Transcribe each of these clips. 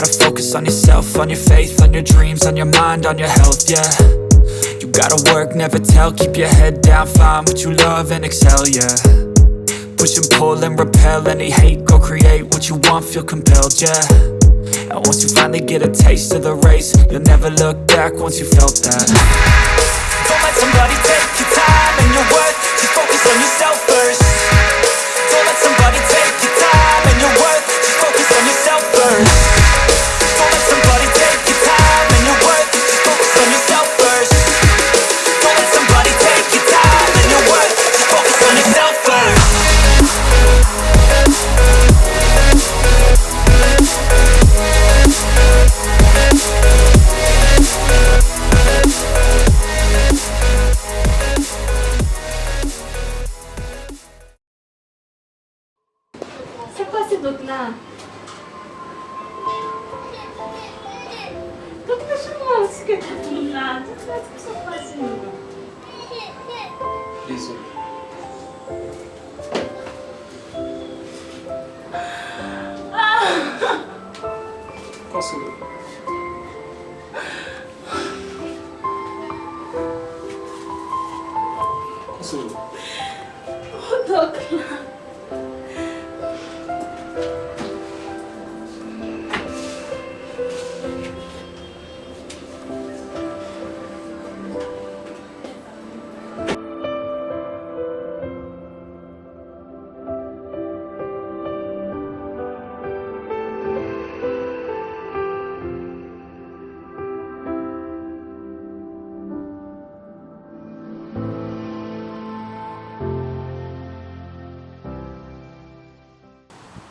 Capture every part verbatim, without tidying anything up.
Focus on yourself, on your faith, on your dreams, on your mind, on your health, yeah. You gotta work, never tell, keep your head down, find what you love and excel, yeah. Push and pull and repel any hate, go create what you want, feel compelled, yeah. And once you finally get a taste of the race, you'll never look back once you felt that. Don't let somebody take your time and your worth, just focus on yourself first. Don't let somebody take your time and your worth, just focus on yourself first. Don't let somebody take your time and your worth, just focus on yourself first. Don't let somebody take your time and your worth, just focus on yourself first. Sa k pase dòk la? Dòk la, janm wè w sou kè tèt moun la. Dòk la, di m sa k pase non. Dezole. Konsole w. Konsole w. O, dòk la.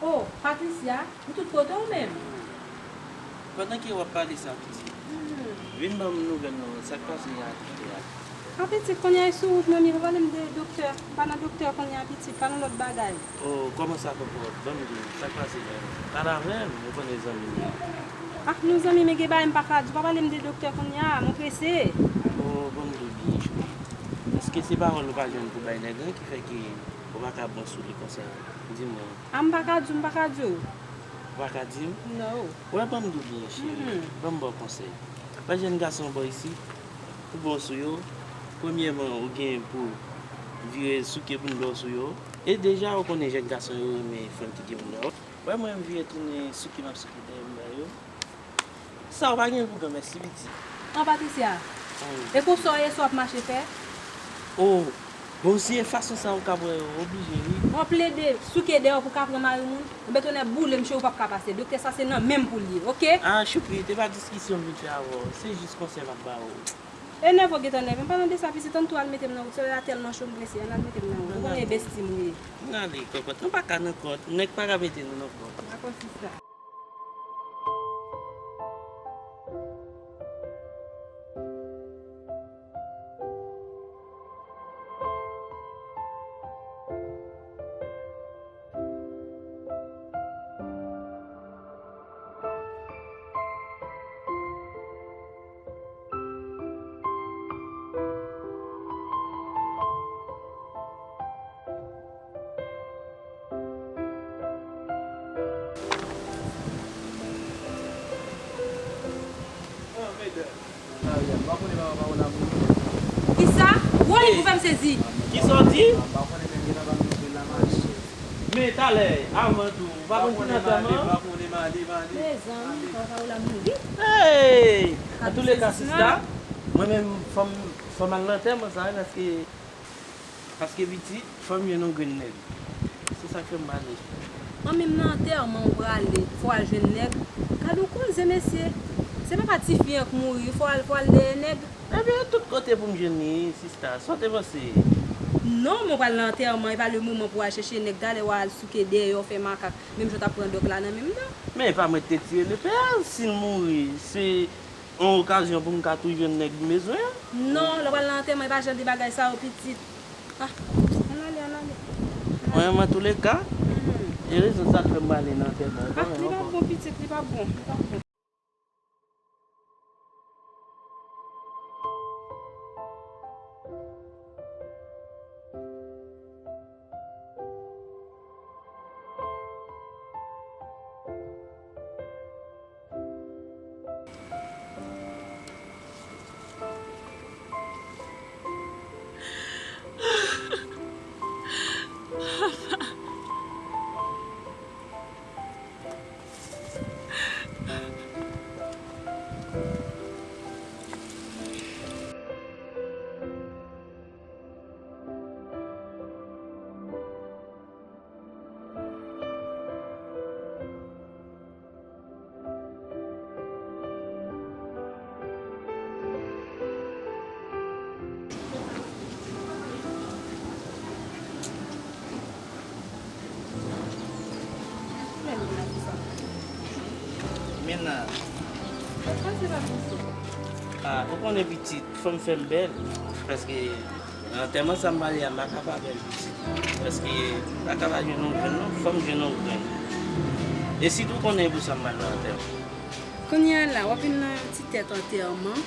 O, Patricia, ou tout kote ou menm? Pandan ke w ap pale sa, pitit, vin ban m nouvèl non, sa k pase a Tite a? A, pitit, kounye a e sou wout, manmi, pa pale m de doktè. M pa nan doktè kounye a, pitit, pa nan lòt bagay. O, kòman sa, kòkòt? Ban m di w, sa k pase menm? Pale avè m, ou konnen zanmi m ye. A, nou zanmi, men gen bagay m pa ka di w, pa pale m de doktè kounye a, mwen prese. O, ban m di w byen, cheri. Èske se pawòl ou pa jwenn pou bay nèg lan ki fè ke ou pa ka bon sou li konsa? Di mwen. A, m pa ka di w, m pa ka di w. Ou pa ka di m? Non. Wè, ban m di w byen, cheri. Ban m ba w konsèy. Pa jèn gason bò isit, ou bon sou yo. Premyèman, ou gen pou vire souke bounda w sou yo. E deja, ou konnen jèn gason yo renmen fanm ki gen bounda yo. Wè, mwen, m vire tounen souke m ap souke dèyè m ba yo. Sa w pa gen pou granmèsi, pitit. An, Patricia, e konsa w ye, sa w ap mache fè? O, bon, si e fason sa w ka wè yo, oblije, wi. An plede souke dèyè w pou ka pran mari moun, enben tonnè boule m, cheri, w p ap ka pase. Doktè sa se nan men m pou l ye, oke? A, Choupri, te pa diskisyon m vin fè avè w, se jis konsèy m ap ba w. E nève w gentan nève m, pa nan de sa, pitit, ann tou al mete m nan wout, solèy la tèlman cho, m prese, ann al mete m nan wout. Ou konnen e besti m ou ye. Ann ale, kòkòt, nou pa ka nan kòt, nèg pa ka mete nou nan kòt. Dakò, sista. Kisa? Woy, ou fè m sezi. Kisa w di? Men talè, avan tou, ou pa konn ki nan antèman? Mezanmi, papa w la mouri. Hey! Antouleka, sista, mwen menm, fò m, fò m al nan antèman sa, wi, paske, paske pitit, fò m jwenn yon grenn nèg. Se sa k fè m pale. An, menm nan antèman ou prale, fò w al jwenn nèg. Gad yon koze, mesye. Se papa tifi an k mouri, fò w al, fò w al dèyè nèg. Ebyen, tout kote pou m jwenn li, sista. Sa w te panse? Non, men w pral nan antèman, e pa le moman pou w al chèche nèg. Talè w al souke dèyè, w fè makak. Menm jan w t ap pran dòk la nan men m nan. Men e pa mwen ki te tire lepè a. Si l mouri, se yon okazyon pou m ka tou jwenn nèg m bezwen an. Non, lè w pral nan antèman, e pa jan de bagay sa yo, pitit. Ah, ann ale, ann ale. Mwen, antouleka, e rezon sa k fè m prale nan antèman an. Ah, li p ap bon, pitit, li p ap bon, li p ap bon. Sa k pase la, mesye? Ah, ou konnen pitit, fò m fè m bèl. Paske nan antèman sa m pale a, m pa ka pa bèl pitit. Paske m pa ka pa jwenn yon grenn non, fò m jwenn yon grenn. E sitou konnen pou sa m pral nan antèman. Kounye a la, w ap vin nan yon ti tèt antèman,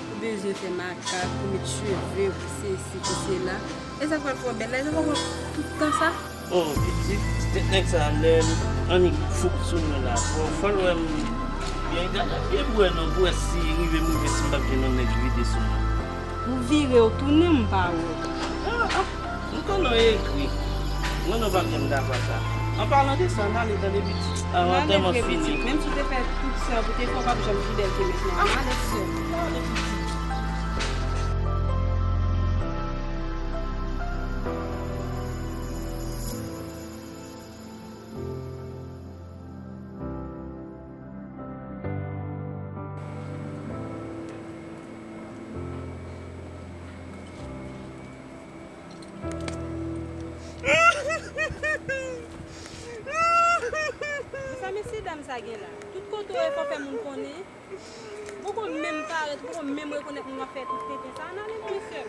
ou bezwen fè makak, pou met cheve, pou sesi, pou sela. E sa k pral fè w bèl la, e sa w pral pran tout tan sa? Oh, pitit, ti tèt nèg sa a, lè l annik fouk sou mwen la, fò, fò l wè m byen. Gade byen pou wè non, pou wè si rive m rive, si m p ap jwenn yon nèg ki vide sou mwen. Ou vire, w tounen, m pa wè w. Ah, ah, m konnen w egri. M konnen w p ap janm dakò sa. An palan de sa, n ale tande pitit. Avan antèman fini. Menm si w te fè tout sa pou te fè, w p ap janm pi bèl ke mentnan. N ale sè m. N ale pitit. Sa mesye dam sa gen la. Tout kote w ye, fò fè moun konnen. Poko menm parèt, poko menm rekonèt moun w ap fè tout tenten sa. N ale mwen sè m.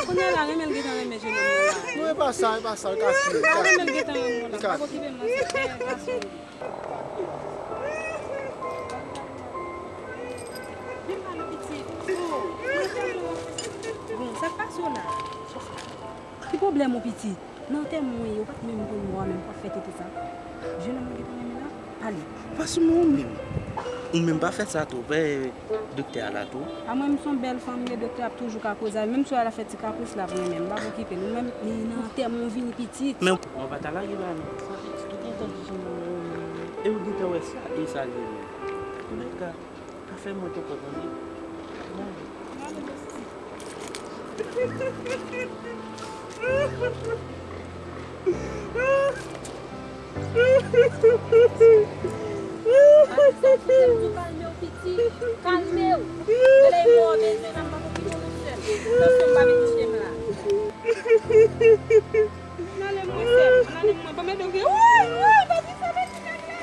Kounye a la, renmen l gentan renmen jenòm nan la. Non, e pa sa, e pa sa, l ka fini. Renmen l gentan renmen w la. Pa okipe m nan, se gason li. Vin pa nan pitit. Oh, mwen fè mwen. Bon, sa k pase w la? Ki pwoblèm ou pitit? Nan antèman w ye, ou pa t menm konn mò a menm, w ap fè tenten sa. Jenòm nan gentan renmen la, pale. Pa sou mò ou menm. Ou menm pa fè sa tou, wè doktè a la tou. A mwen, m se yon bèl fanm, men doktè ap toujou ka koze avè m. Menm si w al fè ti kapris, l ap renmen m. M p ap okipe l. Ou menm, li nan antèman w vini pitit. Men w pa ta lage la non. Sa pitit, ou gentan di jenòm nan renmen w. E ou gentan wè sa, e sa l renmen. Toulèka. Pa fè mwen poko tande. N ale. N ale, besti. Kalme w, pitit. Kalme w. Rele yon mò bezwen, m ap okipe w sèl. Tansyon m pa vin touche m la. N ale mwen sèm, n ale mwen, pa mete w gen, woy, woy, pa di sa, pa di nèg la.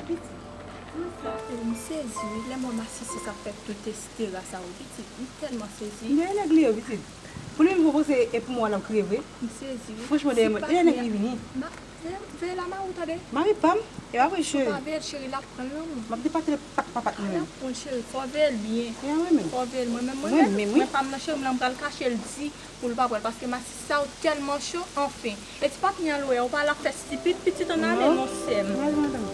Pitit, m sezi wi, lè mò masisi sa fè tout estera sa wi, pitit, m tèlman sezi. Men nèg li yo, pitit. Pou li menm, ou panse e pou mò l ap kriye vre? M sezi wi. Franchman, dèyè mwen, e nèg li vini. Veye la mari w tande. Mari pa m, e pa vre cheri. Si w pa veye l cheri, l ap pran l nan men w. M ap depatele pat pa pat mwen menm. L ap pran l cheri, fò w veye l byen. E a mwen menm. Fò w veye l mwen menm, mwen menm, mwen pa m nan cheri, m la m pral kache l di pou l pa pran l, paske masisi sa yo tèlman cho, anfen. E ti patnè an lwe a, ou pa la fè stipid, pitit an ale non sè m. Mwen menm.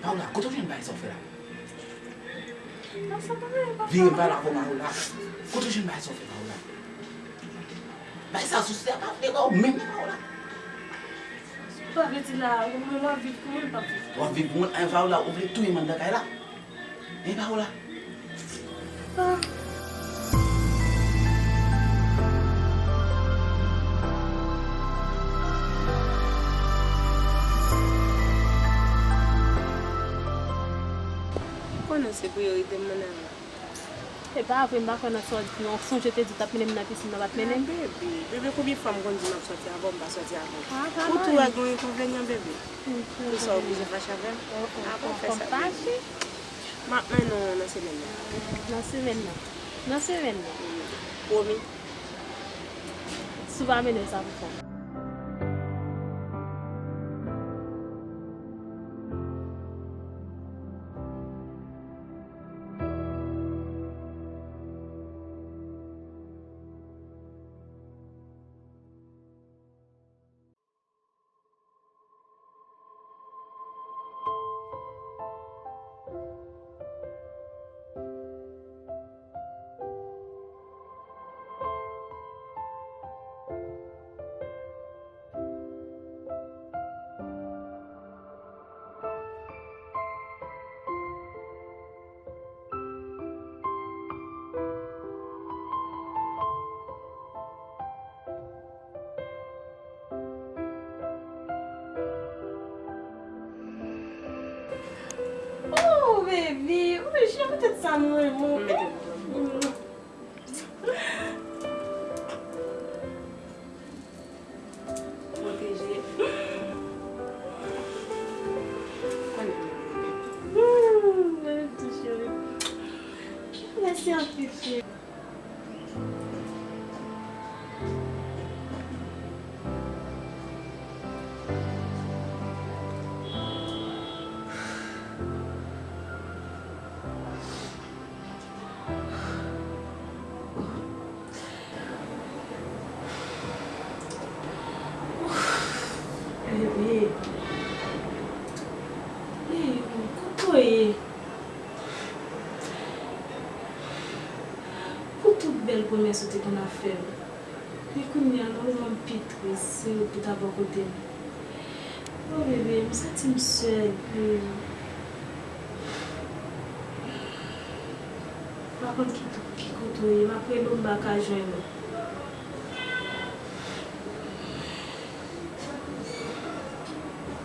Paola, kote w jwenn bagay sa w fè la? Vire m pa la ankò, Paola. Kote w jwenn bagay sa w fè, Paola? Bagay sa sou sè pa vle ba w menm, Paola. Sa vle di la, mwen m ap viv pou mwen, m p ap viv pou ou. W ap viv pou mwen, en, Paola, ou vle touye m anndan kay la? En, Paola? Ah. Oh non, se priyorite m, mwen nan. E pa vre, m pa kwè nan sa w di non. Sonje w te di w t ap mennen m nan pisin nan, w pa t mennen m? Bebe, bebe, konbyen fwa m konn di m ap sòti avè w, m pa sòti avè w? Ou tou wè gen yon enkonvenyan, bebe? Pou sa w oblije fache avè m? Apa w fè sa, bebe. M ap mennen w nan semèn nan. Nan semèn nan? Nan semèn nan? Pwomi. Si w pa mennen m, sa pou fè. Oh, baby! Ou mechan, poutèt sa m renmen w. Pwoteje. Konnen. Mèsi anpil, cheri. Bebe. Bebe, kote w ye? Pou tout bèl pwomès ou te konn ap fè m. Men kounye a, nan moman m pi tris, se ou ki ta bò kote m. Oh, bebe, m santi m sèl. M pa konn ki, ki kote w ye. M ap rele w, m pa ka jwenn ou.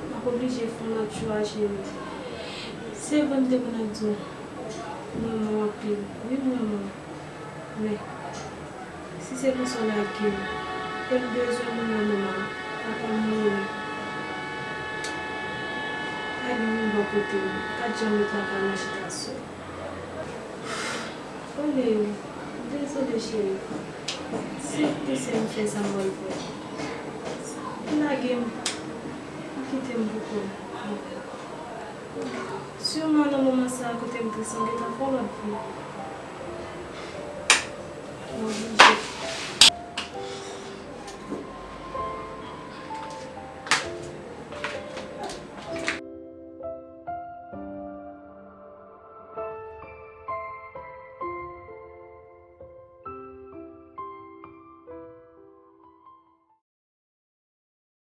M ap oblije fè yon lòt chwa, cheri. Se vre m te konn ap di w, m renmen w anpil. Wi, m renmen w. Men, si se konsa w lage m, e m bezwen moun nan moman, papa m mouri. Pa gen moun bò kote m, pa t janm ret lakay mwen chita sèl. Ole, dezole cheri. Si te sè m fè sa m pral fè. Ou lage m, ou kite m pou kò m. Siman nan moman sa a kote m tris lan gentan fè yon lòt vi.